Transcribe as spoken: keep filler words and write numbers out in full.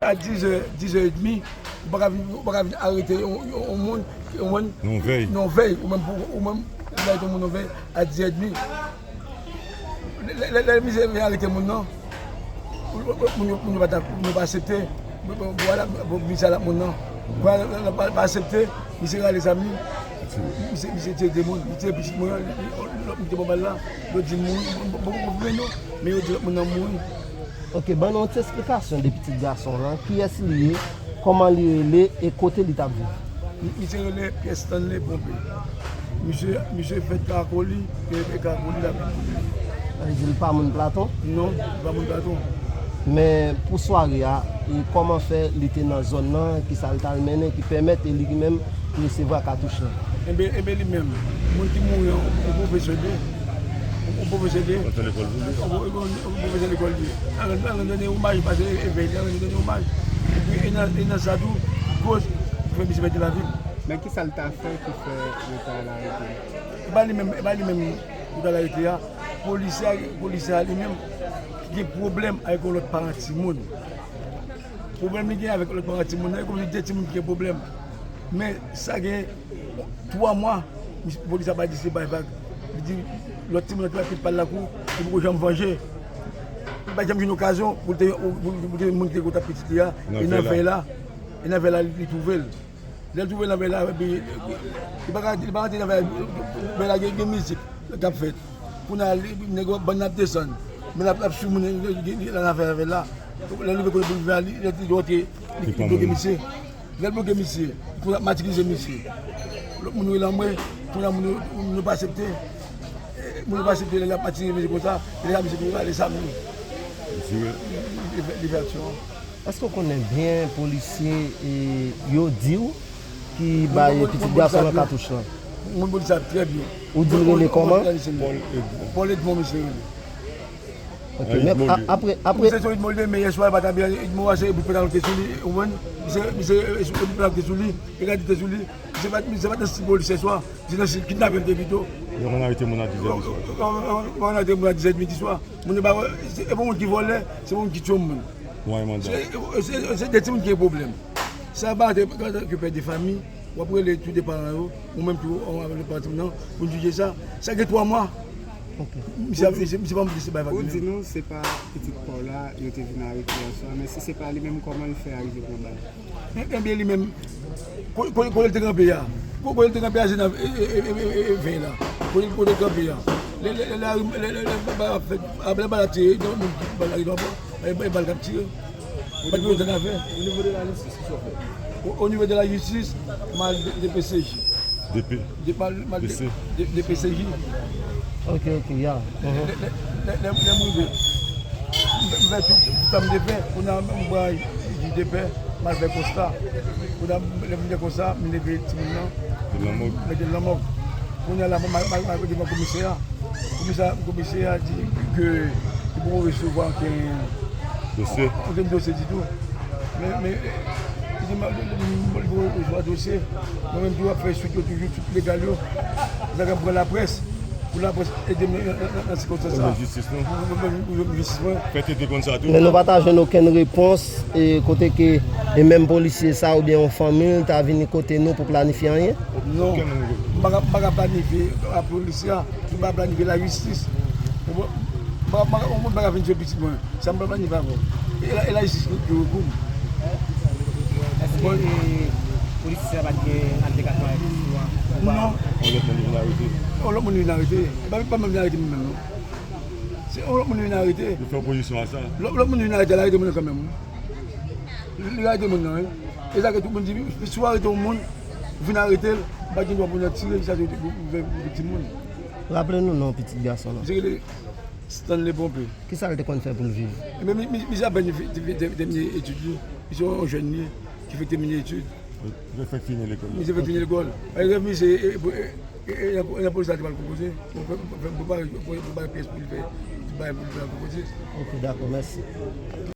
A dizè, dizè edmi, ou pa ka vin, ou pa ka vin arete yon, yon, yon moun, yon moun, yon vèy, yon vèy, ou menm pou, ou menm, ou arete yon moun yon vèy a dizè edmi. Lè, lè, lè, lè misye vin arete moun nan, moun yo, moun yo pa t ap, moun yo pa aksepte. Bon, bon, vwala, bon, misye al ap moun nan. Vwala, lè, lè, pa, pa aksepte, misye rale zam li. Misye, misye tiye de moun, li tiye pitit mwen an, li, li, lòt moun ki te pran bal la, yo di moun, bon, bon, bon, bon, men yo di lòt moun nan mouri. Ok, ban nou yon ti esplikasyon de pitit gason w lan, kiyès li ye, kòman li rele e kote li t ap viv? Mi-, misye rele Pierre Stanley Pompée. Misye, misye fèt Kakoli, e, e Kakoli l ap viv. Sa vle di li pa moun Platon? Non, li pa moun Platon. Men pou sware a, e kòman fè li te nan zòn nan, ki sa l t al mennen, ki pèmèt e li menm li resevwa katouch lan? Enben, enben li menm, moun ki mouri an, yon pwofesè de, yon pwofesè de, yon pwofesè lekòl li ye. An, an, an, rande omaj, pase evèk li, an, rande omaj. Epi, e nan, e nan sa tou, ki koz ki fè misye pèdi lavi l. Men kisa l ta fè ki fè yo ta al arete l? E pa li menm, e pa li menm yo t al arete a. Polisye a, polisye a li menm, ki gen pwoblèm avèk yon lòt paran timoun. Pwoblèm li gen avèk lòt paran timoun nan, e kòmsi de timoun ki gen pwoblèm. Men sa gen twa mwa, polis la pa di se bay vag. Li di lòt timoun nan ki pa l lakou, li poko janm vanje. Li pa janm jwenn okazyon pou l te, pou, pou, pou te moun ki te kontak pitit li a, e nan vèy la, e nan vèy la li, li twouve l. Lè l twouve l nan vèy la, epi li pa ka, li pa ka antre nan vèy la, vèy la gen, gen mizik k ap fèt. Kounye a, li, nèg yo, bann ap desann. Men l ap, l ap sou moun, li, li, li nan vèy la. Lè l rive kote pou l vin, li, li, li rantre, li, li bloke misye. Lè l bloke misye, pou l ap matirize misye. Lòt moun yo rele anmwe, kounye a moun yo, moun yo pa aksepte. E, moun yo pa aksepte, lè l ap matirize misye konsa, e lè sa misye tou rale zam li. Li fè, li fè aksyon an. Èske w konnen byen polisye, e, yo di w ki bay pitit gason lan katouch lan? Mwen konn sa trè byen. Ou di l rele kòman? Paul Edmond. Paul Edmond, misye rele. Ok, men apre, apre. Misye se Edmond li ye, men yè swa, pa ta byen, Edmond a se bout pètal ki te sou li, ou konprann? Misye, misye, e, bout pètal ki te sou li, e gade te sou li. Misye pa, misye pa nan stil polisye swa, misye nan stil kidnapè li te pito. Yo konn arete moun a dizè di swa. Yo konn arete moun a dizè di swa. Moun yo pa wè, se, e pa moun ki vòlè, se moun ki tchon moun. Mwen manda. Se, se, se de timoun ki gen pwoblèm. Sa pa te, antanke pè de fanmi, w ap rele tou de paran yo, ou menm tou, ou avèk paran timoun nan, pou n jije sa. Sa gen twa mwa. Ok. Misye, misye, misye pa montre se bay vag li menm. Ou di nou se pa pitit pa w la yo te vin arete yè swa, men si se pa li menm, kòman l fè arive pran bal? E, ebyen li menm, ko-, ko-, kote l te kanpe a. Ko-, kote l te kanpe a, se nan, e, e, vèy la. Kote, kote l kanpe a. Lè, lè, lè, lè, lè, lè, lè, bal ap fèt, lè bal ap tire, gen moun ki bal la rive ankò, e, e bal k ap tire. Pa t gen okenn afè. O nivo de la jistis, kisa w fè? O, o nivo de la jistis, m al de, de P C J. De P. De, m al, m al de, de, de P C J. Ok, ok, ya. Lè, lè, lè, lè, lè m rive, m fè, m fè tout, tout sa m te fè. Kounye a, m pran jij de pè, m al fè konsta. Kounye a, lè m fini fè konsta, m leve timoun nan. Mete l nan mòg. Mete l nan mòg. Kounye a la, m al, m al, m al devan komisè a. Komisè, komisè a di ke li poko resevwa okenn dosye, okenn dosye ditou. Men, men, li di m, li, li, li poko resevwa dosye. Mwen menm tou, m ap fè swit yo toujou, swit legal yo. Sa k ap pran laprès. Pou laprès ede m nan, nan, nan, nan sikonstans sa. Pou jwenn jistis nou. Pou jwenn jistis mwen. Fè tete konn sa tou. Men nou pa ta jwenn okenn repons, e kote ke, e menm polisye sa oubyen yon fanmi l ta vini kote nou pou planifye anyen? Non. M pa ka, m pa ka planifye a polisye a, m pa ka planifye lajistis. Ou konprann? M pa, m pa, yon moun pa ka vin jwe pitit mwen. Sa m pa planifye avè w. E la, e lajistis ki, ki rekou m. Èske, e, polisye a pa t gen altèkasyon avèk ou a? Non. Yon lòt moun vin arete. Yon lòt moun vin arete. E pa, pa mwen vin arete mwen menm, non. Se yon lòt moun vin arete. Yo fè opozisyon a sa. Lòt, lòt moun vin arete, l arete moun nan kanmenm, wi. Li arete moun nan, wi. E sa ke tout moun di, si w arete yon moun, ou fin arete l, ou pa gen dwa pou w nan tire, sa se pou, pou, pou viktim moun. Raple nou non pitit gason lan. Misye rele Stanley Pompée. Kisa l te konn fè pou l viv? Ebyen, mi, mi, misye apèn fin, fin, fin, tèmine etid li. Misye yon jèn li, ki fèk tèmine etid. Misye fèk fini lekòl. Misye fèk fini lekòl. Alò, misye, e, e, e, e, e, nan polis la te pral konpoze. Pou, pou, pou, pou, pou, pou, pou bay pyès pou li fè, pou bay pou li pral konpoze. Ok, dakò, mèsi.